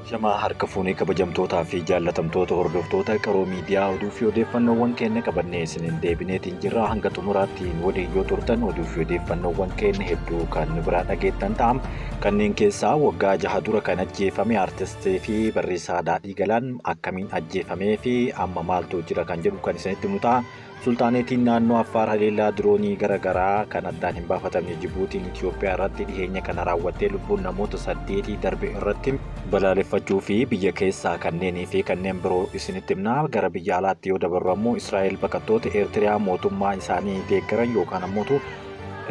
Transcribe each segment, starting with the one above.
Shamaa harka fuunee kabajamtootaa fi jaallatamtoota hordoftoota Qaroo Miidiyaa oduu fi odeeffannoowwan keenya qabannee isiniin deebineetiin jirra. Hanga xumuraatti waliin yoo turtan oduu fi odeeffannoowwan keenya hedduu kan nu biraa dhageettan ta'a. Kanneen keessaa waggaa jaha dura kan ajjeefame artistii fi barreessaa Daadhii Galaan akkamiin ajjeefamee fi amma maaltu jira kan jedhu kan isinitti himu ta'a. Sulxaaneetiin naannoo Affaar haleellaa diroonii gara garaa kan addaan hin baafatamne Jibuutiin Itiyoophiyaa irratti dhiheenya kana raawwattee lubbuun namoota saddeetii darbe irratti balaaleffachuu fi biyya keessaa kanneenii fi kanneen biroo isinitti himna. Gara biyya alaatti yoo dabarru ammoo Israa'el baqattoota Eertiriyaa mootummaa isaanii deeggaran yookaan ammoo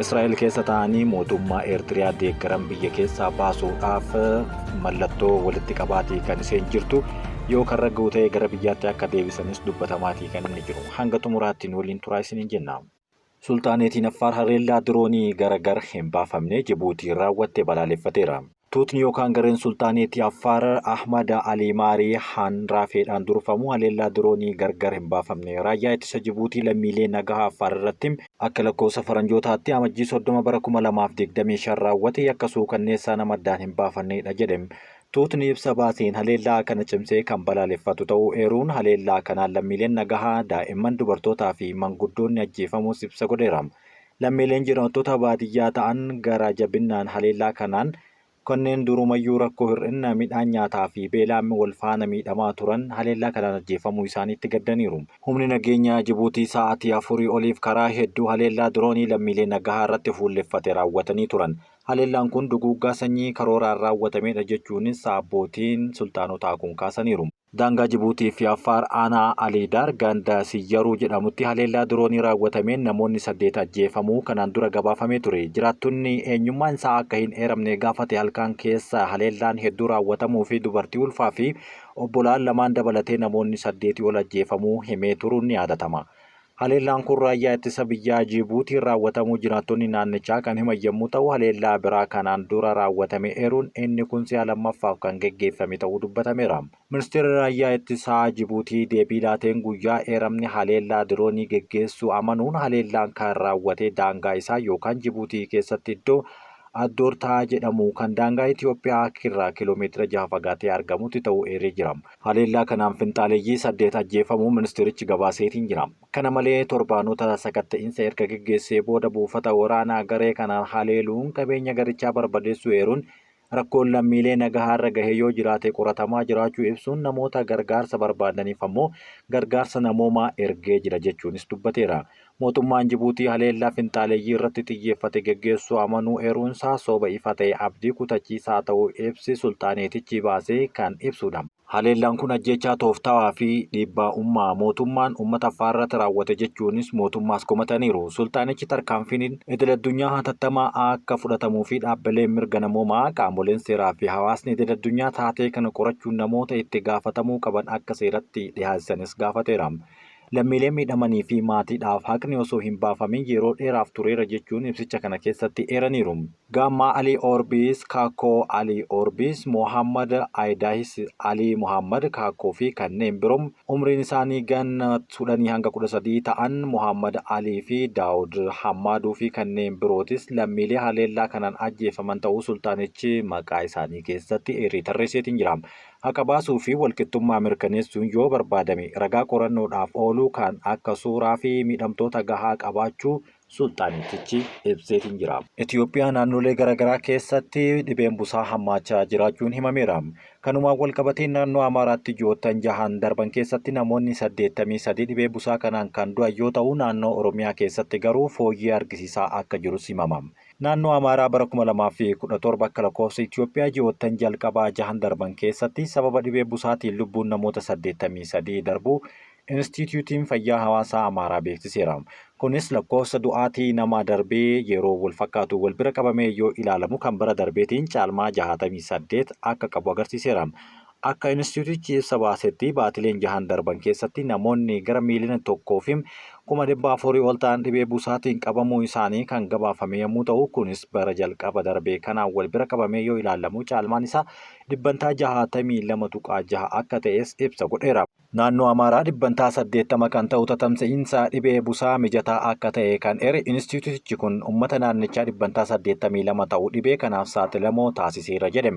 Israa'el keessa ta'anii mootummaa Eertiriyaa deeggaran biyya keessaa baasuudhaaf mallattoo walitti qabaatii kan isheen jirtu yoo kan ragga'u ta'e gara biyyaatti akka deebisanis dubbatamaatii kan inni jiru. Hanga xumuraatti nu waliin turaa isiniin jenna. Sulxaaneetiin Affaar haleellaa diroonii gara gar hin baafamne Jibuutiin raawwatte balaaleffateera. Tuutni yookaan gareen Sulxaaneetii Affaar Ahmad Alii Maarii Hanraafeedhaan durfamu haleellaa diroonii gargar hin baafamne raayyaa ittisa Jibuutii lammiilee nagaha Affaar irratti akka lakkoofsa faranjootaatti Amajjii 30 bara 2025 raawwate yakka suukanneessaa nama addaan hin baafannedha jedhe. Tuutni ibsa baaseen haleellaa kana cimsee kan balaaleffatu ta'uu eeruun haleellaa kanaan lammiileen nagahaa, daa'imman, dubartootaa fi manguddoonni ajjeefamuus ibsa godheera. Lammiileen jiraattota baadiyyaa ta'an gara jabinnaan haleellaa kanaan kanneen durumayyuu rakkoo hir'inna midhaan nyaataa fi beelaan wal faana miidhamaa turan haleellaa kanaan ajjeefamuu isaaniitti gaddaniiru. Humni nageenyaa Jibuutii sa'aatii afurii oliif karaa hedduu haleellaa diroonii lammiilee nagahaa irratti fuulleffate raawwatanii turan. Haleellaan kun duguuggaa sanyii karooraan raawwatamedha jechuunis abbootiin sulxaanotaa kun kaasaniiru. Daangaa Jibuutii fi Affaar aanaa Aliidaar ganda Siyyaruu jedhamutti haleellaa diroonii raawwatameen namoonni 8 ajjeefamuu kanaan dura gabaafamee ture. Jiraattonni eenyummaan isaa akka hin eeramne gaafate halkaan keessa haleellaan hedduu raawwatamuu fi dubartii ulfaa fi obbolaan lamaan dabalatee namoonni saddeetii ol ajjeefamuu himee turuun ni yaadatama. Haleellaan kun raayyaa ittisa biyyaa Jibuutiin raawwatamuu jiraattonni naannichaa kan himan yommuu ta'u, haleellaa biraa kanaan dura raawwatame eeruun inni kun si'a lammaffaaf kan geggeeffame ta'uu dubbatameera. Ministeerri Raayyaa Ittisaa Jibuutii deebii laateen guyyaa eeramni haleellaa diroonii geggeessuu amanuun haleellaan kan raawwate daangaa isaa yookaan Jibuutii keessatti iddoo Addoortaa jedhamu kan daangaa Itiyoophiyaa irraa kiiloomeetira jaha fagaatee argamutti ta'uu eeree jira. Haleellaa kanaan finxaaleyyii 8 ajjeefamuu ministeerichi gabaaseetiin jira. Kana malee torbaanota sakatta'insa erga geggeessee booda buufata waraanaa garee kanaan haleeluun qabeenya garichaa barbadeessuu eeruun rakkoon lammiilee nagahaarra gahe yoo jiraate qoratamaa jiraachuu ibsuun namoota gargaarsa barbaadaniif ammoo gargaarsa namoomaa ergee jira jechuunis dubbateera. Mootummaan Jibuutii haleellaa finxaaleyyii irratti xiyyeeffate geggeessuu amanuu eeruunsaa soba ifa ta'e abdii kutachiisaa ta'uu ibsi sulxaaneetichi baase kan ibsudha. Haleellaan kun ajjeechaa tooftaawaa fi dhiibbaa ummaa mootummaan ummata Affaarratti raawwate jechuunis mootummaas komataniiru. Sulxaanichi tarkaanfiin idil-addunyaa hatattamaa akka fudhatamuu fi dhaabbileen mirga namoomaa, qaamoleen seeraa fi hawaasni idil-addunyaa taatee kana qorachuun namoota itti gaafatamuu qaban akka seeratti dhihaasisanis gaafateera. Lammiilee miidhamanii fi maatiidhaaf haqni osoo hin baafamin yeroo dheeraaf tureera jechuun ibsicha kana keessatti eeraniiru. Gaammaa Alii Oorbiis, Kaakkoo Alii Oorbiis, Mohaammad Ayidaahis, Alii Mohaammad Kaakkoo fi kanneen biroo umriin isaanii ganna 10 hanga 13 ta'an Mohaammad Alii fi Daawud Hammaaduu fi kanneen birootis lammiilee haleellaa kanaan ajjeefaman ta'uu sulxaanichi maqaa isaanii keessatti eeree tarreesseetiin jira. Haqa baasuu fi walqixxummaa mirkaneessuun yoo barbaadame ragaa qorannoodhaaf oolu kan akka suuraa fi miidhamtoota gahaa qabaachuu sulxaanitichi ibseetiin jira. Itiyoophiyaa naannolee garaagaraa keessatti dhibeen busaa hammaachaa jiraachuun himameera. Kanumaan walqabatee naannoo Amaaraatti ji'oottan jahan darban keessatti namoonni 83 dhibee busaa kanaan kan du'an yoo ta'u, naannoo Oromiyaa keessatti garuu fooyyee argisiisaa akka jirus himama. Naannoo Amaaraa bara 2017 akka lakkoofsa Itiyoophiyaa ji'oottan jalqabaa jahan darban keessatti sababa dhibee busaatiin lubbuun namoota 83 darbuu Inistiitiyuutiin Fayyaa Hawaasaa Amaaraa beeksiseera. Kunis lakkoofsa du'aatii nama darbee yeroo walfakkaatu walbira qabamee yoo ilaalamu kan bara darbeetiin caalmaa 68 akka qabu agarsiiseera. Akka Inistiitiyuutichi ibsa baasetti baatileen jahan darban keessatti namoonni gara miiliyoona 1 fi 400,000 ol ta'an dhibee busaatiin qabamuu isaanii kan gabaafame yommuu ta'u, kunis bara jalqaba darbe kanaan wal bira qabamee yoo ilaalamu caalmaan isaa dhibbantaa 62.6 akka ta'es ibsa godheera. Naannoo Amaaraa dhibbantaa 80 kan ta'u tatamsa'iinsa dhibee busaa mijataa akka ta'e kan eere Inistiitiyuutichi kun uummata naannichaa dhibbantaa 82 ta'u dhibee kanaaf saaxilamoo taasiseera jedhe.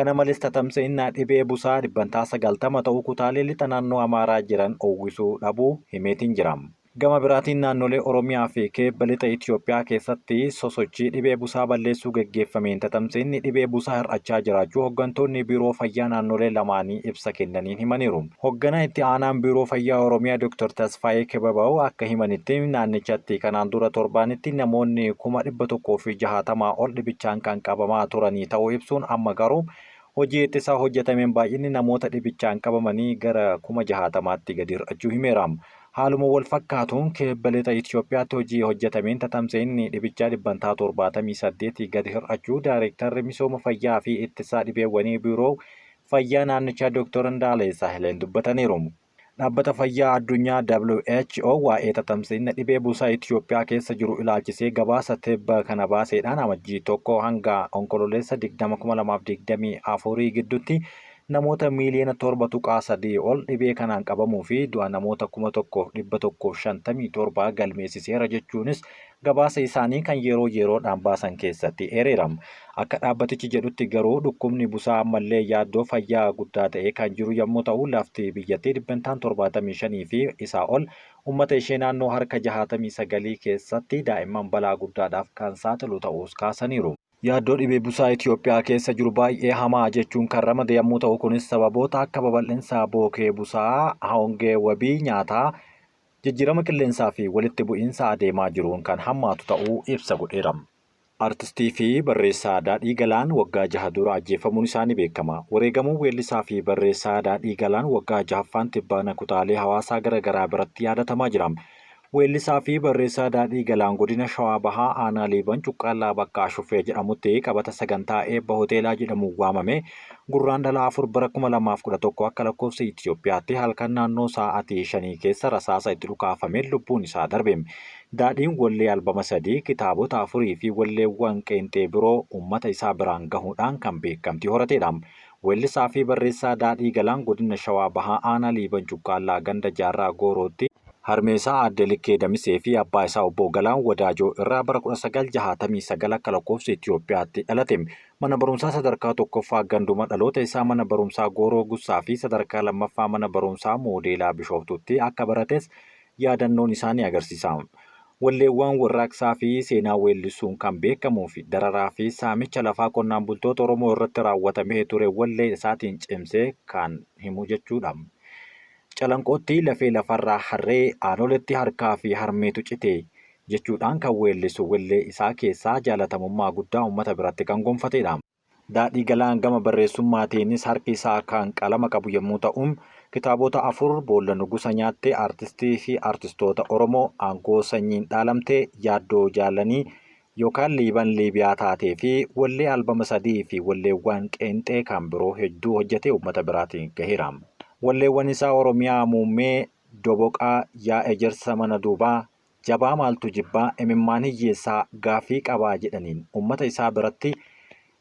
Kana malees tatamsa'inna dhibee busaa dhibbantaa 90 ta'u kutaalee lixa naannoo Amaaraa jiran uwwisuu dhabuu himeetiin jira. Gama biraatiin naannolee Oromiyaa fi Kibba Lixa Itoophiyaa keessatti sosochii dhibee busaa balleessuu geggeeffameen tatamsa'inni dhibee busaa hir'achaa jiraachuu hoggantoonni Biiroo Fayyaa naannolee lamaanii ibsa kennaniin himaniiru. Hogganaa itti aanaan Biiroo Fayyaa Oromiyaa Dr. Tasfaayee Kibabaw akka himanitti naannichatti kanaan dura torbaanitti namoonni 160,000 ol dhibichaan kan qabamaa turanii ta'uu ibsuun amma garuu hojii ittisaa hojjetameen baay'inni namoota dhibichaan qabamanii gara 60,000tti gadi hir'achuu himeera. Haaluma wal fakkaatuun Kibba Lixa Itoophiyaatti hojii hojjetameen tatamsa'inni dhibichaa dhibbantaa 78 gadi hir'achuu Daayirektarri Misooma Fayyaa fi Ittisaa Dhibeewwanii Biiroo Fayyaa naannichaa Dr. Indaalee Saahileen dubbataniiru. Dhaabbata Fayyaa Addunyaa WHO waa'ee tatamsa'ina dhibee busaa Itoophiyaa keessa jiru ilaalchisee gabaasa tibba kana baaseedhaan Amajjii 1 hanga Onkololeessa 20, 2024 gidduutti namoota miiliyoona 7.3 ol dhibee kanaan qabamuu fi du'a namoota 1,157 galmeessiseera jechuunis gabaasa isaanii kan yeroo yeroodhaan baasan keessatti eereera. Akka dhaabbatichi jedhutti garuu dhukkubni busaa ammallee yaaddoo fayyaa guddaa ta'ee kan jiru yommuu ta'u lafti biyyattii dhibbantaan 75 fi isaa ol uummata ishee naannoo harka 69 keessatti daa'imman balaa guddaadhaaf kan saaxilu ta'uus kaasaniiru. Yaaddoo dhibee busaa Itoophiyaa keessa jiru baay'ee hamaa jechuun kan ramade yommuu ta'u kunis sababoota akka babal'insa bookee busaa, hongee wabii nyaataa, jijjiirama qilleensaa fi walitti bu'iinsa adeemaa jiruun kan hammaatu ta'uu ibsa godheera. Artistii fi barreessaa Daadhii Galaan waggaa jaha dura ajjeefamuun isaa ni beekama. Wareegamuun weellisaa fi barreessaa Daadhii Galaan waggaa jahaffaan tibbaana kutaalee hawaasaa gara garaa biratti yaadatamaa jira. Weellisaa fi barreessaa Daadhii Galaan godina Shawaa Bahaa aanaa Liiban Cuqqaallaa bakka Ashuffee jedhamutti qabata sagantaa eebba hoteelaa jedhamuun waamame Gurraandhala 4 bara 2011 akka lakkoofsa Itoophiyaatti halkan naannoo sa'aatii 5 keessa rasaasa itti dhukaafameen lubbuun isaa darbe. Daadhiin wallee albama 3, kitaabota 4 fi walleewwan qeenxee biroo uummata isaa biraan gahuudhaan kan beekamtii horateedha. Weellisaa fi barreessaa Daadhii Galaan godina Shawaa Bahaa aanaa Liiban Cuqqaallaa ganda Jaarraa Goorootti harmee isaa Aadde Likkee Damisee fi abbaa isaa Obbo Galaan Wadaajoo irraa bara 1969 akka lakkoofsa Itoophiyaatti dhalate. Mana barumsaa sadarkaa tokkoffaa ganduma dhaloota isaa mana barumsaa Gooroo Gussaa fi sadarkaa lammaffaa mana barumsaa Moodeelaa Bishooftuutti akka barates yaadannoon isaa ni agarsiisa. Walleewwan warraaqsaa fi seenaa weellisuun kan beekamuu fi dararaa fi saamicha lafaa qonnaan bultoota Oromoo irratti raawwatamee ture wallee isaatiin cimsee kan himu jechuudha. Calanqootti lafee lafarraa harree, Aanoletti harkaa fi harmeetu cite jechuudhaan kan weellisu wellee isaa keessaa jaalatamummaa guddaa uummata biratti kan gonfatedha. Daadhii Galaan gama barreessummaatiinis harki isaa kan qalama qabu yommuu ta'u, kitaabota 4 Boolla Nugusa Nyaatte, Artistii fi Artistoota Oromoo, Aangoo Sanyiin Dhaalamte, Yaaddoo Jaalanii yookaan Liiban Liibiyaa Taatee fi wallee albama 3 fi walleewwan qeenxee kan biroo hedduu hojjetee uummata biraatiin gaheera. Walleewwan isaa Oromiyaa Muummee, Doboqaa, Yaa Ejersa Mana Duubaa, Jabaa Maaltu Jibbaa, Imimmaan Hiyyeessaa, Gaaffii Qabaa jedhaniin uummata isaa biratti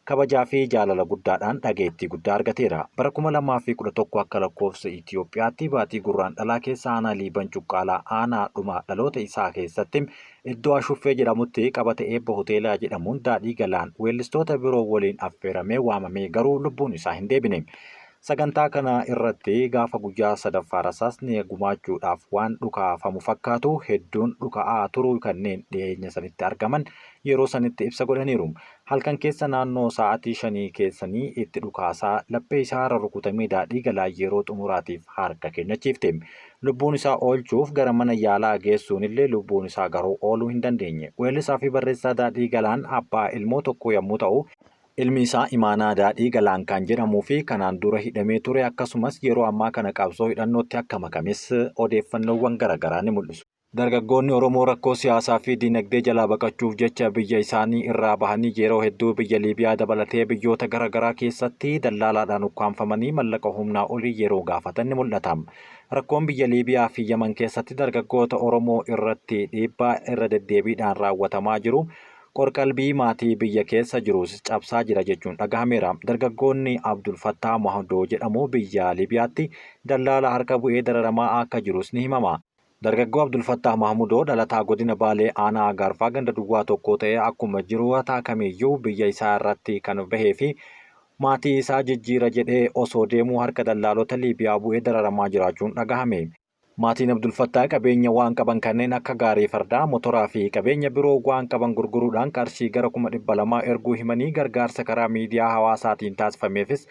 kabajaa fi jaalala guddaadhaan dhageettii guddaa argateera. Bara 2011 akka lakkoofsa Itoophiyaatti baatii Gurraandhalaa keessa aanaa Liiban Cuqqaalaa aanaa dhuma dhaloota isaa keessatti iddoo Ashuffee jedhamutti qabata eebba hoteelaa jedhamuun Daadhii Galaan weellistoota biroo waliin affeeramee waamamee garuu lubbuun isaa hin deebine. Sagantaa kana irratti gaafa guyyaa sadaffaa rasaasni gumaachuudhaaf waan dhukaafamu fakkaatu hedduun dhuka'aa turuu kanneen dhiyeenya sanitti argaman yeroo sanitti ibsa godhaniiru. Halkan keessa naannoo sa'aatii shanii keessanii itti dhukaasaa laphee isaarra rukutamee Daadhii Galaan yeroo xumuraatiif harka kennachiifte. Lubbuun isaa oolchuuf gara mana yaalaa geessuunillee lubbuun isaa garuu ooluu hin dandeenye. Weellisaa fi barreessaa Daadhii Galaan abbaa ilmoo tokkoo yommuu ta'u, ilmi isaa Imaanaa Daadhii Galaan kan jedhamuu fi kanaan dura hidhamee ture akkasumas yeroo ammaa kana qabsoo hidhannootti akka makames odeeffannoowwan garaagaraa ni mul'isu. Dargaggoonni Oromoo rakkoo siyaasaa fi dinagdee jalaa baqachuuf jecha biyya isaanii irraa bahanii yeroo hedduu biyya Liibiyaa dabalatee biyyoota gara garaa keessatti dallaalaadhaan ukkaamfamanii mallaqa humnaa olii yeroo gaafatan ni mul'ata. Rakkoon biyya Liibiyaa fi Yaman keessatti dargaggoota Oromoo irratti dhiibbaa irra deddeebiidhaan raawwatamaa jiru Qorqalbii maatii biyya keessa jirus cabsaa jira jechuun dhagahameera. Dargaggoonni Abdulfattaa Mahdoo jedhamu biyya Liibiyaatti dallaala harka bu'ee dararamaa akka jirus ni himama. Dargaggoo Abdulfattah Mahmudoo dhalataa godina Baalee aanaa Agaarfaa ganda duwwaa tokko ta'ee akkuma jiraataa kamiiyyuu biyya isaa irratti kan bahee fi maatii isaa jijjiira jedhee osoo deemuu harka dallaalota Liibiyaa bu'ee dararamaa jiraachuun dhagahame. Maatiin Abdulfattaa qabeenya waan qaban kanneen akka gaarii fardaa, motoraa fi qabeenya biroo waan qaban gurguruudhaan qarshii gara 200,000 erguu himanii gargaarsa karaa miidiyaa hawaasaatiin taasifameefis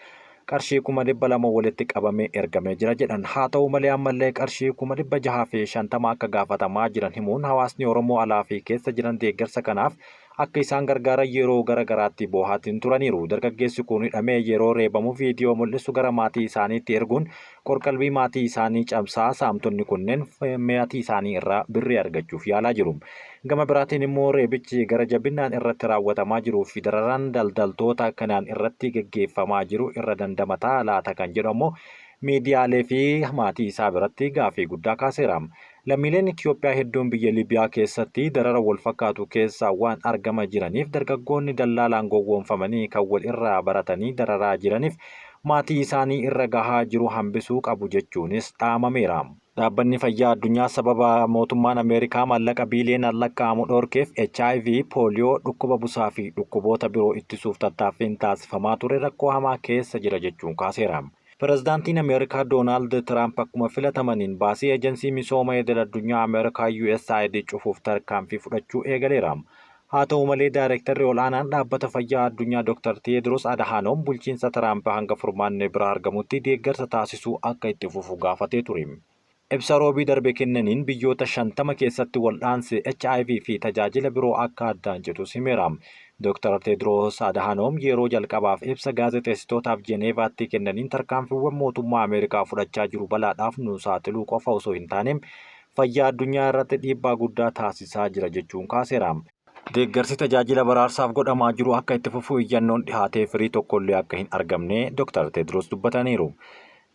qarshii 200,000 walitti qabamee ergamee jira jedhan. Haa ta'u malee ammallee qarshii 650,000 akka gaafatamaa jiran himuun hawaasni Oromoo alaa fi keessa jiran deeggarsa kanaaf akka isaan gargaaran yeroo gara garaatti boohaatiin turaniiru. Dargaggeessi kun hidhamee yeroo reebamu viidiyoo mul'isu gara maatii isaaniitti erguun qorqalbii maatii isaanii cabsaa saamtonni kunneen maatii isaanii irraa birrii argachuuf yaalaa jiru. Gama biraatiin immoo reebichi gara jabinaan irratti raawwatamaa jiruu fi dararaan daldaltoota kanaan irratti geggeeffamaa jiru irra dandamataa laata kan jedhu ammoo miidiyaalee fi maatii isaa biratti gaaffii guddaa kaaseera. Lammiileen Itoophiyaa hedduun biyya Liibiyaa keessatti darara wal fakkaatu keessa waan argama jiraniif dargaggoonni dallaalaan gowwoomfamanii kan wal irraa baratanii dararaa jiraniif maatii isaanii irra gahaa jiru hambisuu qabu jechuunis dhaamameera. Dhaabbanni fayyaa addunyaa sababa mootummaan Ameerikaa maallaqa biiliyoonaan lakkaa'amu dhorkeef HIV, pooliyoo, dhukkuba busaa fi dhukkuboota biroo ittisuuf tattaaffiin taasifamaa ture rakkoo hamaa keessa jira jechuun kaaseera. Pireezidaantiin Ameerikaa Doonaald Tiraamp akkuma filatamaniin baasii eejensii misooma idil addunyaa Ameerikaa USAID cufuuf tarkaanfii fudhachuu eegaleera. Haa ta'u malee daayirektarri ol'aanaan dhaabbata fayyaa addunyaa Dr. Teedros Adhanom bulchiinsa Tiraamp hanga furmaanni biraa argamutti deeggarsa taasisuu akka itti fufu gaafatee ture. Ibsa roobii darbe kennaniin biyyoota 50 keessatti wal'aansi HIV fi tajaajila biroo akka addaan citus himeera. Dr. Teedros Adhanom yeroo jalqabaaf ibsa gaazexeessitootaaf Jeneevaatti kennaniin tarkaanfiiwwan mootummaa Ameerikaa fudhachaa jiru balaadhaaf nu saaxiluu qofa osoo hin taane fayyaa addunyaa irratti dhiibbaa guddaa taasisaa jira jechuun kaaseera. Deeggarsi tajaajila baraarsaaf godhamaa jiru akka itti fufu iyyannoon dhihaatee firii tokkollee akka hin argamne Dr. Teedros dubbataniiru.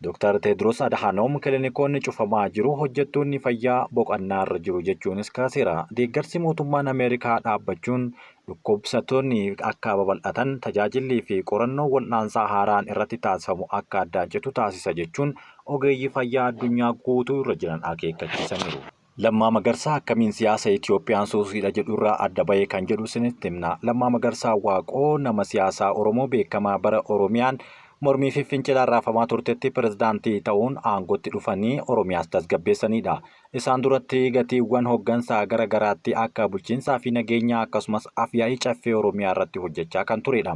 Dr. Teedros Adhanom kilinikoonni cufamaa jiru hojjettoonni fayyaa boqonnaarra jiru jechuunis kaaseera. Deeggarsi mootummaan Ameerikaa dhaabbachuun dhukkubsattoonni akka babal'atan tajaajillii fi qorannoo wal'aansaa haaraan irratti taasifamu akka addaan citu taasisa jechuun ogeeyyii fayyaa addunyaa guutuu irra jiran akeekkachiisaniiru. Lammaa Magarsaa akkamiin siyaasa Itoophiyaan suusiidha jedhu irraa adda bahee kan jedhu isinitti himna. Lammaa Magarsaa Waaqoo nama siyaasaa Oromoo beekamaa bara Oromiyaan mormii fi fincilaan raafamaa turtetti pirezidaantii ta'uun aangootti dhufanii Oromiyaas tasgabbeessanidha. Isaan duratti gatiiwwan hooggansaa gara garaatti akka bulchiinsaa fi nageenyaa akkasumas afyaa'ii caffee Oromiyaa irratti hojjechaa kan turedha.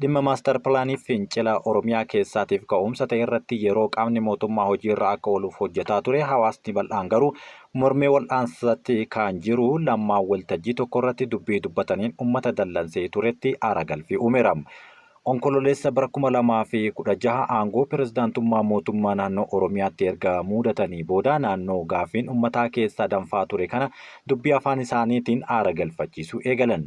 Dhimma maastar pilaanii fincila Oromiyaa keessaatiif ka'umsa ta'e irratti yeroo qaamni mootummaa hojiirra akka ooluuf hojjetaa ture hawaasni bal'aan garuu mormee wal'aansatti kan jiru Lammaa waltajjii tokko irratti dubbii dubbataniin uummata dallansee turetti aara galfii uumeera. Onkololeessa bara 2016 aangoo pirezidaantummaa mootummaa naannoo Oromiyaatti erga muudatanii booda naannoo gaaffiin uummataa keessaa danfaa ture kana dubbii afaan isaaniitiin aara galfachiisuu eegalan.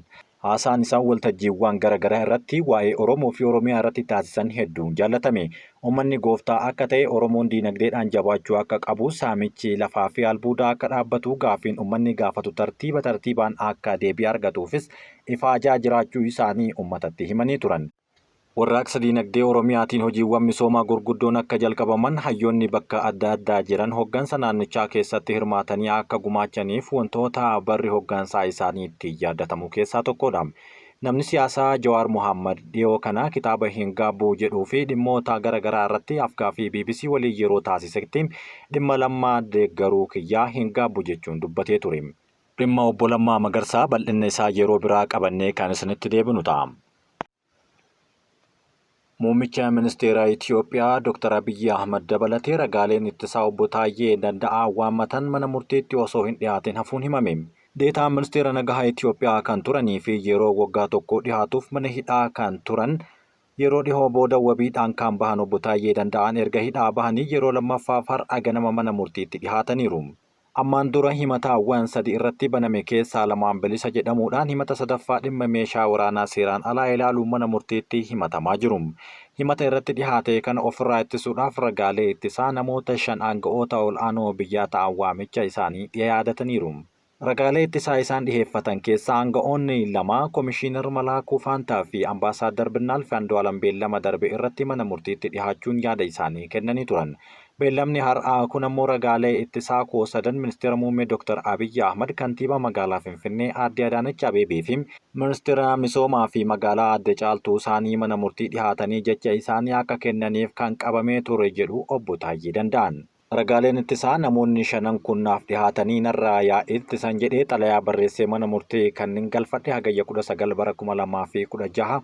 Haasaan isaan waltajjiiwwan gara garaa irratti waa'ee Oromoo fi Oromiyaa irratti taasisan hedduun jaallatame. Uummanni gooftaa akka ta'e Oromoon diinagdeedhaan jabaachuu akka qabu saamichi lafaa fi albuudaa akka dhaabbatu gaaffiin uummanni gaafatu tartiiba tartiibaan akka deebii argatuufis ifaajaa jiraachuu isaanii uummatatti himanii turan. Warraaqsa diinagdee Oromiyaatiin hojiiwwan misoomaa gurguddoon akka jalqabaman hayyoonni bakka adda addaa jiran hooggansa naannichaa keessatti hirmaatanii akka gumaachaniif wantoota barri hooggansaa isaanii itti yaadatamu keessaa tokkodha. Namni siyaasaa Jawaar Mohaammed dhiyoo kana kitaaba Hin Gaabbu jedhuu fi dhimmoota gara garaa irratti afgaaffii BBC waliin yeroo taasisetti dhimma Lammaa deeggaruu kiyyaa hin gaabbu jechuun dubbatee ture. Dhimma obbo Lammaa Magarsaa bal'inna isaa yeroo biraa qabannee kan isinitti deebinu ta'a. Muummicha ministeera Itoophiyaa Dr. Abiyyi Ahmad dabalatee ragaaleen ittisaa obbo Taayyee Danda'aa waammatan mana murtiitti osoo hin dhiyaatin hafuun himame. Deetaan ministeera nagahaa Itoophiyaa kan turanii fi yeroo waggaa tokko dhiyaatuuf mana hidhaa kan turan yeroo dhihoo booda wabiidhaan kan bahan obbo Taayyee Danda'aan erga hidhaa bahanii yeroo lammaffaaf har'a ganama mana murtiitti dhiyaataniiru. Ammaan dura himataawwan sadi irratti baname keessaa lamaan bilisa jedhamuudhaan himata sadaffaa dhimma meeshaa waraanaa seeraan alaa ilaaluun mana murtiitti himatamaa jiru. Himata irratti dhihaate kana ofirraa ittisuudhaaf ragaalee ittisaa namoota 5 aanga'oota ol'aanoo biyyaa ta'an waamicha isaanii yaadataniiru. Ragaalee ittisaa isaan dhiheeffatan keessaa aanga'oonni lama Komishiinar Malaakuu Faantaa fi Ambaasaaddar Binnaalf Andu'aalam beellama darbe irratti mana murtiitti dhihaachuun yaada isaanii kennanii turan. Beellamni har'aa kun ammoo ragaalee ittisaa koo sadan Ministeera Muummee Dr. Abiyyi Ahmad, Kantiibaa Magaalaa Finfinnee Aadde Adaanech Abeebee fi Ministeera Misoomaa fi Magaalaa Aadde Caaltuu Saanii mana murtii dhihaatanii jecha isaanii akka kennaniif kan qabamee ture jedhu Obbo Taayyee Danda'an. Ragaaleen ittisaa namoonni shanan kun naaf dhihaatanii narraa yaa ittisan jedhee xalayaa barreessee mana murtii kannin galfadhe Hagayya 19 bara 2016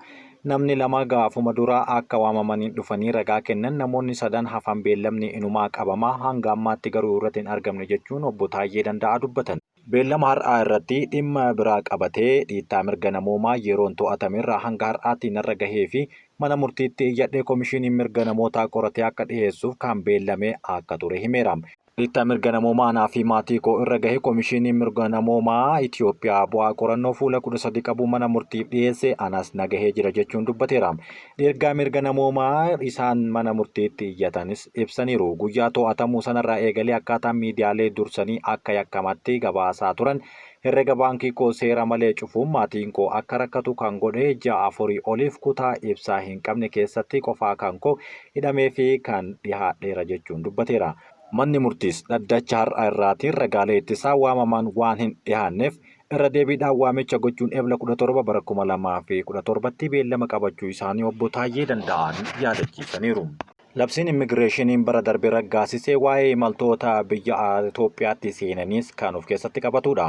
namni lama gaafuma duraa akka waamamaniin dhufanii ragaa kennan namoonni sadan hafan beellamni inumaa qabamaa hanga ammaatti garuu irratti hin argamne jechuun Obbo Taayyee Danda'aa dubbatan. Beellama har'aa irratti dhimma biraa qabatee dhiittaa mirga namoomaa yeroon to'atame irraa hanga har'aatti narra gahee fi mana murtiitti iyyadhe Komishiiniin Mirga Namootaa qoratee akka dhiheessuuf kan beellame akka ture himeera. Dhiittaa mirga namoomaa anaa fi maatii koo irra gahe Komishiiniin Mirga Namoomaa Itiyoophiyaa bu'aa qorannoo fuula 13 qabu mana murtiif dhiheesse anas na gahee jira jechuun dubbateera. Dhiirgaa mirga namoomaa isaan mana murtiitti iyyatanis ibsaniiru. Guyyaa to'atamuu sanarraa eegalee akkaataan miidiyaalee dursanii akka yakkamatti gabaasaa turan herrega baankii koo seera malee cufuun maatiin koo akka rakkatu kan godhe ji'a afurii oliif kutaa ibsaa hin qabne keessatti qofaa kan koo hidhamee fi kan dhihaadheera jechuun dubbateera. Manni murtiis dhaddacha har'a irraatiin ragaalee ittisaa waamaman waan hin dhihaanneef irra deebiidhaan waamicha gochuun Ebla 17 bara 2017tti beellama qabachuu isaanii Obbo Taayyee Danda'aan yaadachiisaniiru. Labsiin Immigireeshiniin bara darbe raggaasise waa'ee imaltoota biyya Itoophiyaatti seenaniis kan of keessatti qabatudha.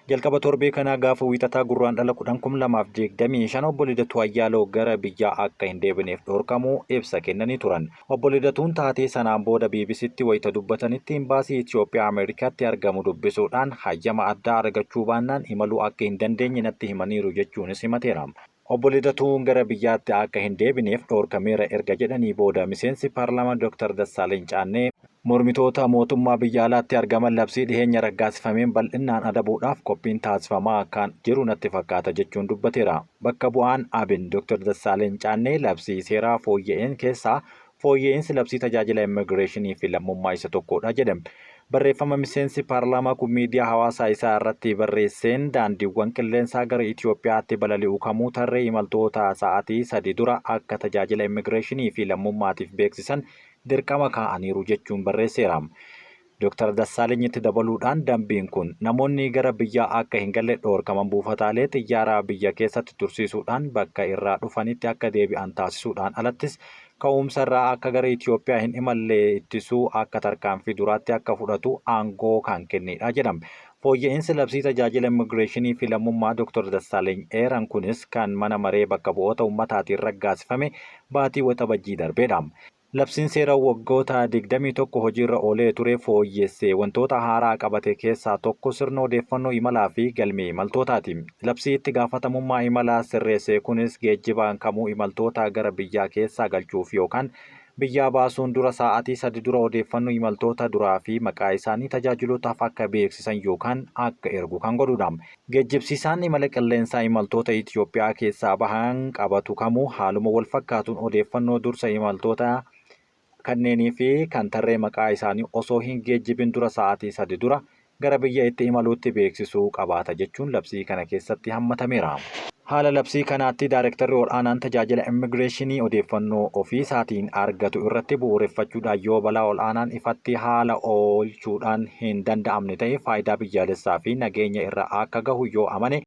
Jalqaba torbee kanaa gaafa Wiixataa Gurraandhala 10, 2025 Obbo Lidatuu Ayyaaloo gara biyyaa akka hin deebineef dhorkamuu ibsa kennanii turan. Obbo Lidatuun taatee sanaan booda BBCtti wayita dubbatanitti Imbaasii Itoophiyaa Ameerikaatti argamu dubbisuudhaan hayyama addaa argachuu baannaan imaluu akka hin dandeenye natti himaniiru jechuunis himateera. Obbo Lidatuun gara biyyaatti akka hin deebineef dhorkameera erga jedhanii booda miseensi paarlaamaa Dr. Dassaaleny Caannee, mormitoota mootummaa biyya alaatti argaman labsii dhiheenya raggaasifameen bal'innaan adabuudhaaf qophiin taasifamaa kan jiru natti fakkaata jechuun dubbateera. Bakka bu'aan abin Dr. Dassaaleny Caannee labsii seeraa fooyya'een keessaa fooyya'iinsi labsii tajaajila immigireeshinii fi lammummaa isa tokkodha jedhe. Barreeffama miseensi paarlaamaa kun miidiyaa hawaasaa isaa irratti barreesseen daandiiwwan qilleensaa gara Itoophiyaatti balali'u kamuu tarree imaltoota sa'aatii 3 dura akka tajaajila immigireeshinii fi lammummaatiif beeksisan dirqama kaa'aniiru jechuun barreesseera. Dr. Dassaalenyitti dabaluudhaan dambiin kun namoonni gara biyyaa akka hin galle dhoorkaman buufataalee xiyyaaraa biyya keessatti tursiisuudhaan bakka irraa dhufanitti akka deebi'an taasisuudhaan alattis ka'umsa irraa akka gara Itoophiyaa hin imalle ittisuu akka tarkaanfii duraatti akka fudhatu aangoo kan kennedha jedhame. Fooyya'iinsi labsii tajaajila immigireeshinii fi lammummaa Dr. Dassaaleny eeran kunis kan mana maree bakka bu'oota ummataatiin raggaasifame baatii Waxabajjii darbeedha. Labsiin seera waggoota 21 hojiirra oolee ture fooyyesse wantoota haaraa qabate keessaa tokko sirna odeeffannoo imalaa fi galmee imaltootaati. Labsii itti gaafatamummaa imalaa sirreesse kunis geejjibaan kamuu imaltoota gara biyyaa keessaa galchuuf yookaan biyyaa baasuun dura sa'aatii sadi dura odeeffannoo imaltoota duraa fi maqaa isaanii tajaajilootaaf akka beeksisan yookaan akka ergu kan godhudha. Geejjibsiisaan imala qilleensaa imaltoota Itoophiyaa keessaa bahan qabatu kamuu haaluma walfakkaatuun odeeffannoo dursa imaltoota kanneenii fi kan tarree maqaa isaanii osoo hin geejjibin dura sa'aatii sadi dura gara biyya itti imaluutti beeksisuu qabaata jechuun labsii kana keessatti hammatameera. Haala labsii kanaatti Daarektarri Ol'aanaan Tajaajila Immigireeshinii odeeffannoo ofiisaatiin argatu irratti bu'uureffachuudhaan yoo balaa ol'aanaan ifatti haala oolchuudhaan hin danda'amne ta'e faayidaa biyyaalessaa fi nageenya irra akka gahu yoo amane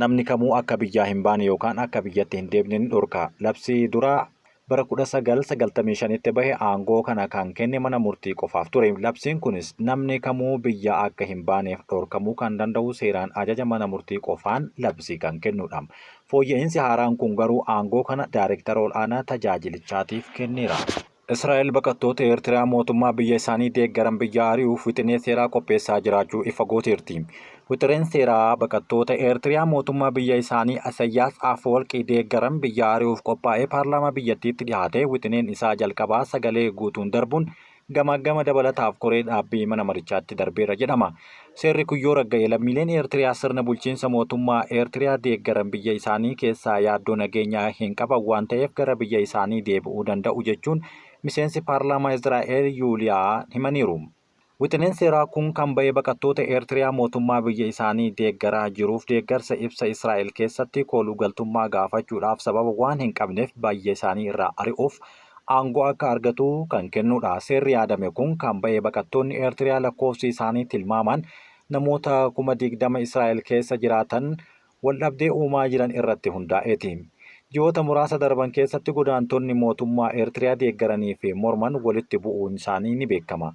namni kamuu akka biyyaa hin baane yookaan akka biyyatti hin deebine ni dhorka. Labsii dura bara 1995tti bahe aangoo kana kan kenne mana murtii qofaaf ture. Labsiin kunis namni kamuu biyyaa akka hin baaneef dhorkamuu kan danda'u seeraan ajaja mana murtii qofaan labsii kan kennudha. Fooyya'iinsi haaraan kun garuu aangoo kana daarektara ol'aanaa tajaajilichaatiif kenneera. Israa'el baqattoota Eertiraa mootummaa biyya isaanii deeggaran biyyaa ari'uuf wixinee seeraa qopheessaa jiraachuu ifa gooteerti. Wixireen seeraa baqattoota Eertiriyaa mootummaa biyya isaanii Isayyaas Afeworqii deeggaran biyyaa ari'uuf qophaa'e paarlaamaa biyyattiitti dhihaate wixineen isaa jalqabaa sagalee guutuun darbuun gamaaggama dabalataaf koree dhaabbii mana marichaatti darbeera jedhama. Seerri kun yoo ragga'e lammiileen Eertiriyaa sirna bulchiinsa mootummaa Eertiriyaa deeggaran biyya isaanii keessaa yaaddoo nageenyaa hin qaban waan ta'eef gara biyya isaanii deebi'uu danda'u jechuun miseensi paarlaamaa Israa'el Yuuliyaa himaniiru. Wixineen seeraa kun kan ba'e baqattoota Eertiriyaa mootummaa biyya isaanii deeggaraa jiruuf deeggarsa ibsa Israa'el keessatti kooluu galtummaa gaafachuudhaaf sababa waan hin qabneef biyya isaanii irraa ari'uuf aangoo akka argatu kan kennudha. Seerri yaadame kun kan ba'e baqattoonni Eertiriyaa lakkoofsi isaanii tilmaamaan namoota 20,000 Israa'el keessa jiraatan waldhabdee uumaa jiran irratti hundaa'eeti. Ji'oota muraasa darban keessatti godaantonni mootummaa Eertiriyaa deeggaranii fi morman walitti bu'uun isaanii ni beekama.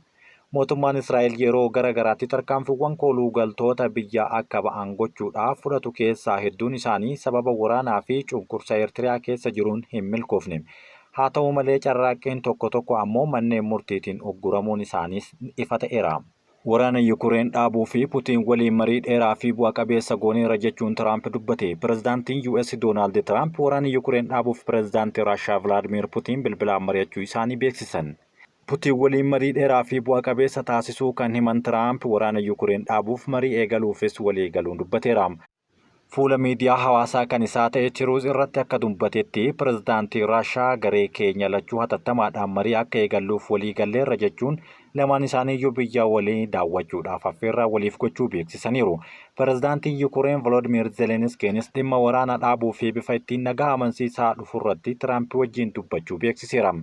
Mootummaan Israa'el yeroo gara garaatti tarkaanfiiwwan kooluu galtoota biyyaa akka ba'an gochuudhaaf fudhatu keessaa hedduun isaanii sababa waraanaa fi cunqursa Eertiriyaa keessa jiruun hin milkoofne. Haa ta'u malee, carraaqqiin tokko tokko ammoo manneen murtiitiin ugguramuun isaaniis ifa ta'eera. Waraana Yukureen dhaabuu fi Putiin waliin marii dheeraa fi bu'a qabeessa gooneera jechuun Tiraamp dubbate. Pirezidaantiin US Doonaald Tiraamp waraana Yukureen dhaabuuf pirezidaantii Raashaa Vilaadimiir Putiin bilbilaan mari'achuu isaanii beeksisan. Putiin waliin marii dheeraa fi bu'a qabeessa taasisuu kan himan Tiraamp, waraana Yukureen dhaabuuf marii eegaluufis walii galuun dubbateera. Fuula miidiyaa hawaasaa kan isaa ta'e Truth irratti akka dubbatetti, pirezidaantii Raashaa garee keenya lachuu hatattamaadhaan marii akka eegalluuf walii galleerra jechuun, lamaan isaaniiyyuu biyya walii daawwachuudhaaf affeerraa waliif gochuu beeksisaniiru. Pirezidaantiin Yukureen Volodimir Zelenskiinis dhimma waraana dhaabuu fi bifa ittiin nagaa amansiisaa dhufurratti Tiraamp wajjin dubbachuu beeksiseera.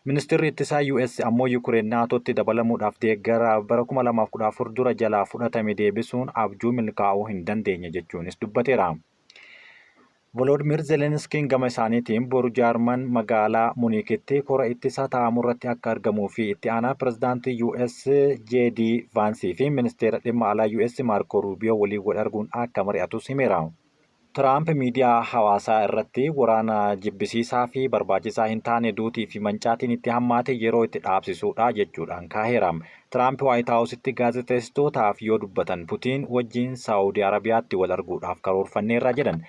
Ministeerri ittisaa US ammoo Yukureen Naatootti dabalamuudhaaf deeggara bara 2014 dura jalaa fudhatame deebisuun abjuu milkaa'uu hin dandeenye jechuunis dubbateera. Volodimir Zelenskiin gama isaaniitiin boru Jaarman magaalaa Muniikitti kora ittisaa taa'amurratti akka argamuu fi itti aanaa pirezidaantii US JD Vaansii fi ministeera dhimma alaa US Maarko Ruubiyoo waliin wal arguun akka mari'atus himeera. Tiraamp miidiyaa hawaasaa irratti waraana jibbisiisaa fi barbaachisaa hin taane, duutii fi mancaatiin itti hammaate yeroo itti dhaabsisuudha jechuudhaan kaaheera. Tiraamp Waayit Haawusitti gaazexeessitootaaf yoo dubbatan, Putiin wajjin Saawudii Arabiyaatti wal arguudhaaf karoorfanneerra jedhan.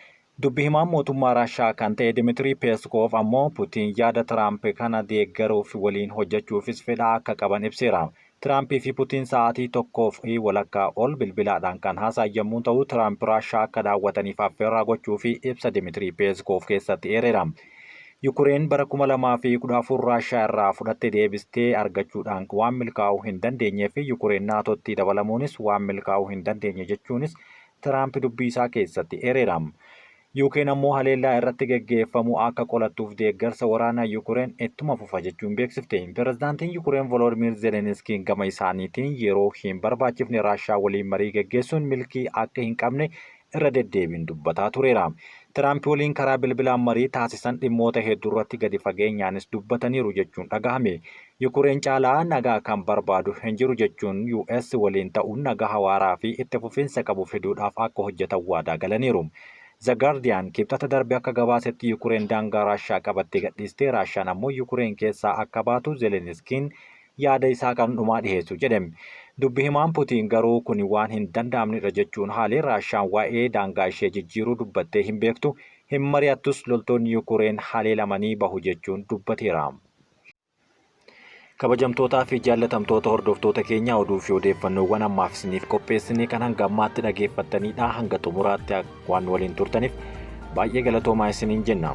Dubbi himaan mootummaa Raashaa kan ta'e Dimitirii Peeskoof ammoo Putiin yaada Tiraamp kana deeggaruuf waliin hojjechuufis fedha akka qaban ibseera. Tiraampii fi Putiin sa'aatii tokkoof walakkaa ol bilbilaadhaan kan haasa'an yommuu ta'u, Tiraamp Raashaa akka daawwataniif affeerraa gochuu fi ibsa Dimitirii Peeskoof keessatti eereera. Yukureen bara 2014 Raashaa irraa fudhatte deebistee argachuudhaan waan milkaa'uu hin dandeenyee fi Yukureen Naatootti dabalamuunis waan milkaa'uu hin dandeenye jechuunis Tiraamp dubbii isaa keessatti eereera. UK'n ammoo haleellaa irratti geggeeffamu akka qolattuuf deeggarsa waraanaa Yukureen ittuma fufa jechuun beeksifte. Pirezidaantiin Yukureen Volodimir Zelenskiin gama isaaniitiin yeroo hin barbaachifne Raashaa waliin marii geggeessuun milkii akka hin qabne irra deddeebiin dubbataa tureera. Tiraamp waliin karaa bilbilaan marii taasisan dhimmoota hedduu irratti gadi fageenyaanis dubbataniiru jechuun dhagahame. Yukureen caalaa nagaa kan barbaadu hin jiru jechuun, US waliin ta'uun nagaa waaraa fi itti fufiinsa qabu fiduudhaaf akka hojjetan waadaa galaniiru. The Guardian Kibxata darbe akka gabaasetti, Yukureen daangaa Raashaa qabattee gadhiistee Raashaan ammoo Yukureen keessaa akka baatu Zelenskiin yaada isaa kan dhumaa dhiheessu jedhe. Dubbi himaan Putiin garuu kun waan hin danda'amnedha jechuun haalee, Raashaan waa'ee daangaa ishee jijjiiruu dubbattee hin beektu, hin mari'attus, loltoonni Yukureen haleelamanii bahu jechuun dubbateera. Kabajamtootaa fi jaallatamtoota hordoftoota keenya, oduu fi odeeffannoowwan ammaaf isiniif qopheessine kan hanga ammaatti dhageeffattanidha. Hanga xumuraatti waan waliin turtaniif baay'ee galatoomaa isiniin jenna.